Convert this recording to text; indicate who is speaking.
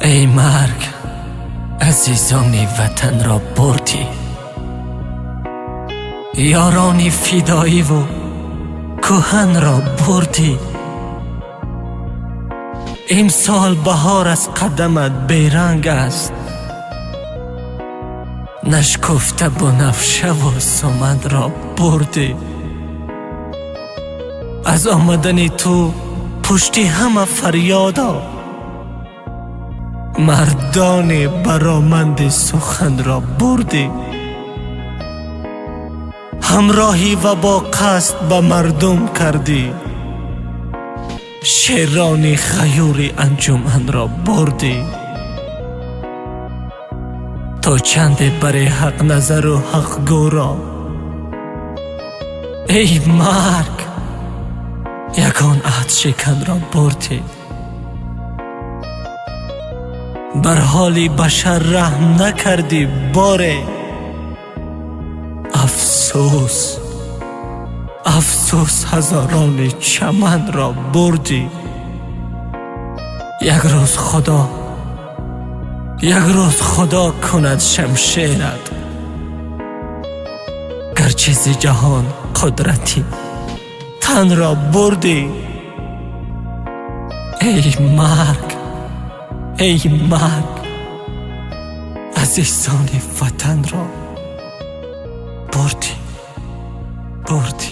Speaker 1: Эй марг, азизони ватанро бурдӣ, ёрони фидоиву кӯҳанро бурдӣ. Имсол баҳор аз қадамат беранг аст, нашкуфта бунафшаву суманро бурдӣ. Аз омадани ту пушти ҳама фарёдо, мардони бароманди суханро бурдӣ. Ҳамроҳӣ ва бо қасд ба мардум кардӣ, шерони ғаюри анҷуманро бурдӣ. То чанде бари ҳақназару ҳақгӯро, эй марг, ягон аҳдшиканро бурдӣ. Бар ҳоли башар раҳм накардӣ боре, афсӯс, афсӯс, ҳазорони чаманро бурдӣ. Як рӯз Худо, як рӯз Худо кунад шамшерат, гарчи зи ҷаҳон қудрати танро бурдӣ. Эй марг, эй марг, азизони ватанро бурдӣ, бурдӣ.